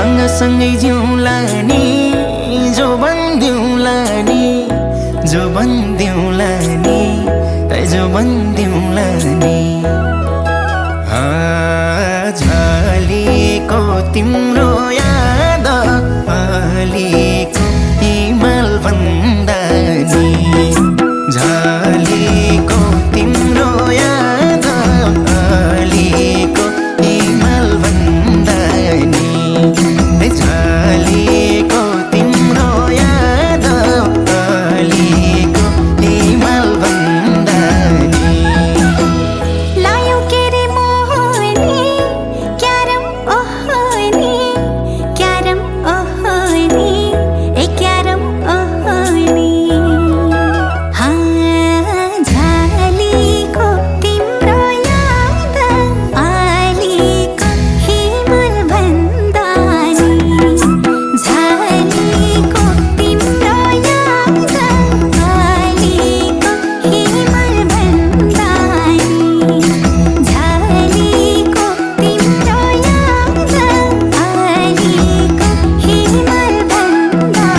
सँगसँगै जिउँला नि जो भन्दिउँला नि जो भन्दिउँला नि जो भन्दिउँला नि झलेको तिम्रो याद अलिको हिमाल भन्दा नि झलेको तिम्रो याद अलिको हिमाल भन्दा नि झलेको तिम्रो याद अलिको हिमाल भन्दा नि लायो के रे मोहनी क्यारम ओहनी क्यारम ओहनी ए क्यारम ओहनी झलेको तिम्रो याद अलिको हिमाल भन्दा नि झलेको तिम्रो याद अलिको हिमाल भन्दा नि झलेको तिम्रो याद अलिको हिमाल भन्दा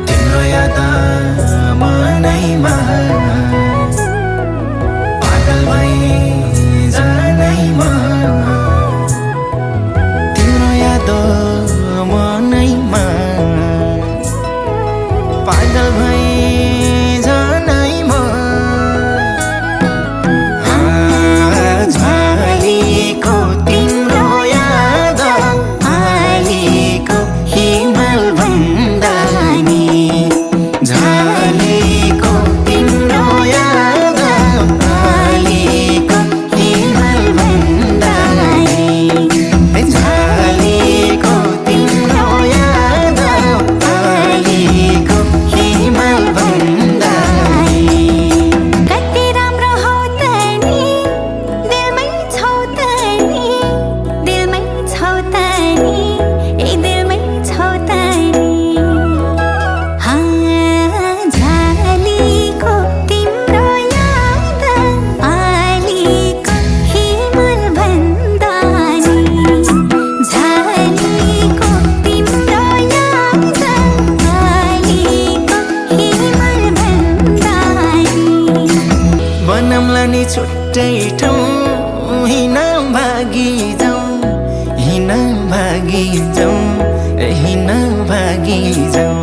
तिम्रो याद मनैमा पागल भई जानैमा तिम्रो याद मनैमा पागल भई जानैमा झलेको तिम्रो याद अलिको हिमाल भन्दा नि झलेको तिम्रो याद अलिको हिमाल भन्दा नि झलेको तिम्रो याद अलिको हिमाल भन्दा नि कति राम्रो हौ त नि दिलमै छौ त नि दिलमै छौ त नि ए दिलमै छौ त नि झलेको तिम्रो याद अलिको हिमाल भन्दा नि झलेको तिम्रो याद अलिको हिमाल भन्दा नि बनौँला नि छुट्टै ठाउँ हिँड भागी जाउँ हिँड भागी जाउँ हिँड भागी जाउँ